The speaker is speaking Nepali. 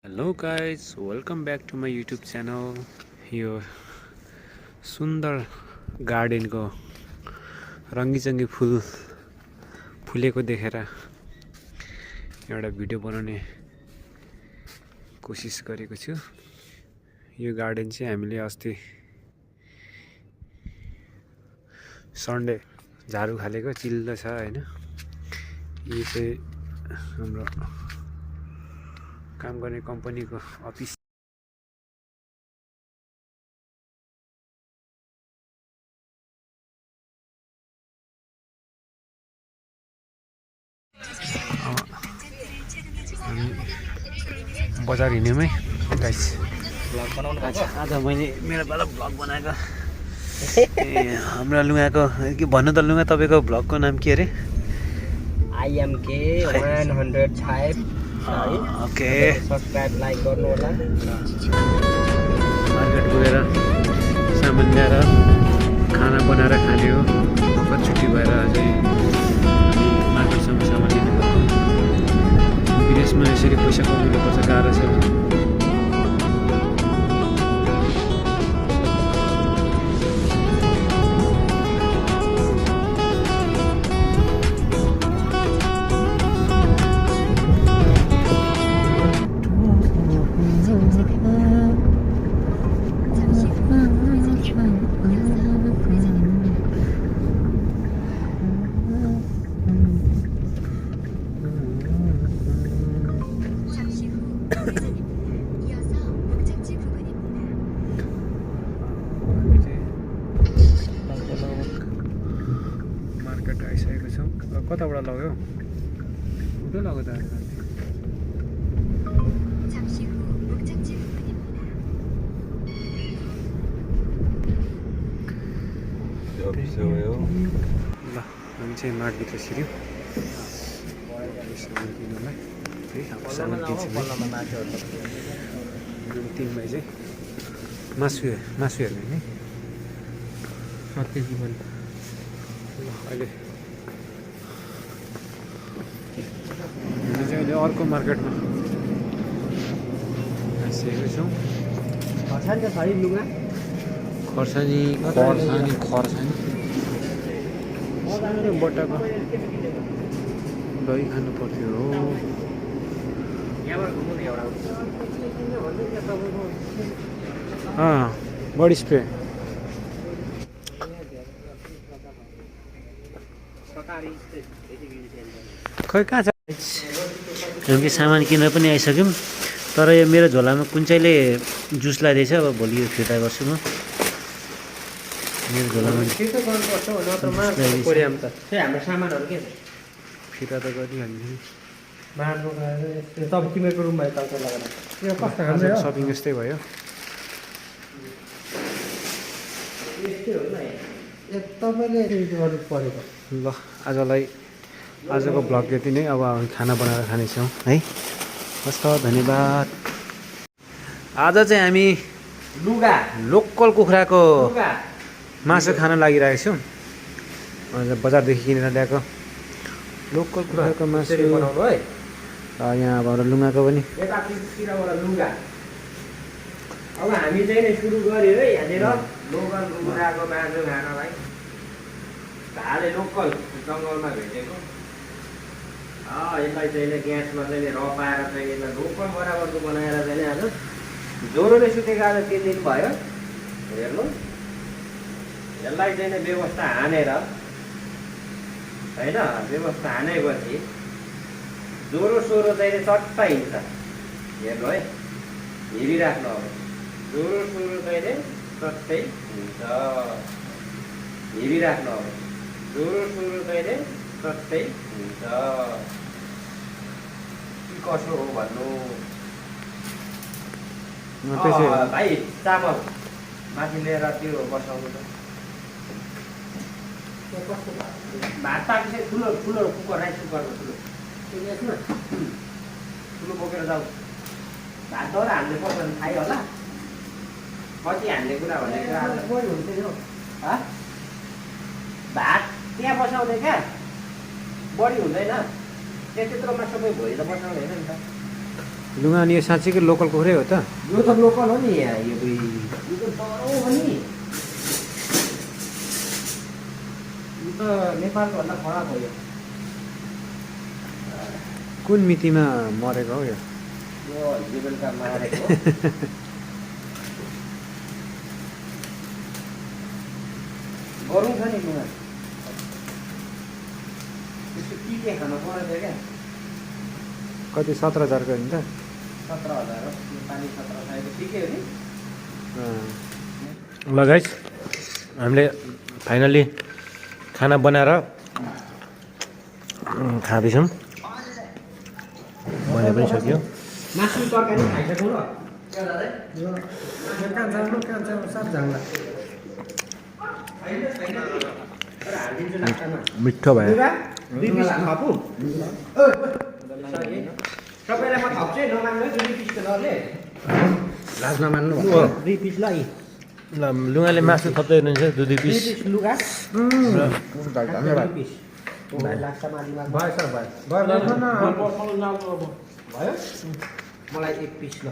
Hello guys welcome back to my YouTube channel. यो सुन्दर गार्डनको रङ्गीचङ्गी फुल फुलेको देखेर एउटा भिडियो बनाउने कोसिस गरेको छु। यो गार्डन चाहिँ हामीले अस्ति सन्डे झाडु हालेको चिल्लो छ हैन। यो चाहिँ हाम्रो काम गर्ने कम्पनीको अफिस। बजार हिँड्यौँ है गाइस। आज मैले मेरो पालो भ्लग बनाएको। हाम्रो लुगाको के भन्नु त, लुगा तपाईँको भ्लगको नाम के अरे? IMK 105 okay. सब्सक्राइब लाइक गर्नु होला। मार्केट गएर सामान ल्याएर खाना बनाएर खाने हो। भर्खर छुट्टी भएर चाहिँ मार्केटसम्म सामान लिनु पर्छ। विदेशमा यसरी पैसा कमाउनु पर्छ, गाह्रो छ। मार्केट आइसकेको छौँ। कताबाट लग्यो? उतै लग्यो त। ल हामी चाहिँ मार्टभित्र छिर्यौँ सामान किन्नुलाई है। अब सामान किन्छौँ। 3 भाइ चाहिँ मासु हेर्ने नि सत्य जीवन। अहिले हामी चाहिँ अहिले अर्को मार्केटमा आइसकेको छौँ। खर्सानी त छ है लुगा। खोर्सानी बट्टाको दही खानु पर्थ्यो हो। बडी स्प्रे खै कहाँ छ? हामीले सामान किनेर पनि आइसक्यौँ। तर यो मेरो झोलामा कुन चाहिँले जुस लगाइदिएछ। अब भोलि यो फिर्ता गर्छु म। मेरो झोलामा हाम्रो सामानहरू के छ? फिर्ता त गरिहाल्ने। तब तिमीहरूको रुम भयो तल लगाएर यो कस्तो आज सपिङ यस्तै भयो। तपाईँले गर्नु परेको। ल आजको भ्लग यति नै। अब हामी खाना बनाएर खानेछौँ है। हस् त, धन्यवाद। आज चाहिँ हामी लुगा लोकल कुखुराको मासु खान लागिरहेको छौँ। बजारदेखि किनेर ल्याएको लोकल कुखुराको मासु बनाउनु है। यहाँ अब लुगाको पनि यतातिरबाट लुगा। अब हामी चाहिँ नै सुरु गऱ्यो है यहाँनिर लोकल कुखुराको मासु खानलाई। हाले लोकल जङ्गलमा भेटेको। यसलाई चाहिँ ग्यासमा चाहिँ रपाएर चाहिँ यसलाई लोकल बराबरको बनाएर चाहिँ आज ज्वरोले सुतेको आज 3 दिन भयो। हेर्नु यसलाई चाहिँ व्यवस्था हानेर होइन, व्यवस्था हानेपछि ज्वरो सोरो चाहिँ चट्ट हिँड्छ। हेर्नु है, हेरिराख्नु। अब ज्वरो सोरो चाहिँ चट्टै हिँड्छ। हेरिराख्नु। अब ज्वरो सोरो चाहिँ चट्टै हिँड्छ। के कसो हो भन्नु भाइ। चामल माथि लिएर त्यो बसाउनु त। भात पाकेपछि ठुलो कुकर, राइस कुकरमा ठुलो बोकेर जाऊ। भात दाउरा हाल्ने पर्छ भने थाहै होला। कति हाल्ने कुरा भनेको आज बढी हुन्छ नि। भात त्यहाँ बसाउँदै क्या बढी हुँदैन। त्यत्रोमा सबै भोलि त बसाउने होइन नि त। लुगा अनि यो साँच्चीकै लोकल कुखुरै हो त? यो त लोकल हो नि यहाँ यो त डरो हो नि यो त नेपालको भन्दा खराब हो यो कुन मितिमा मरेको हो यो? यो हिजो बेलुका मारेको गरौँ छ नि लुगा त्यस्तो के खानु परेको क्या कति 17,000 नि त? 17,000 हो नेपाली 17,000 त ठिकै हो नि ल गाइस हामीले फाइनली खाना बनाएर खाँदैछौँ बने पनि सक्यो मासु तरकारी खाइसक्नु र मिठो भयो सबैलाई म थप्छु है नमाग्नु है 2 पिस त डरले लाज नमान्नु 2 पिस ल यी ल लुगाले मासु थप्दै हुनुहुन्छ 2 2 पिस पिस लुगा धन्यवाद 2 पिस लाग्छ मालीमा भयो सर भयो भयो मलाई 1 पिस ल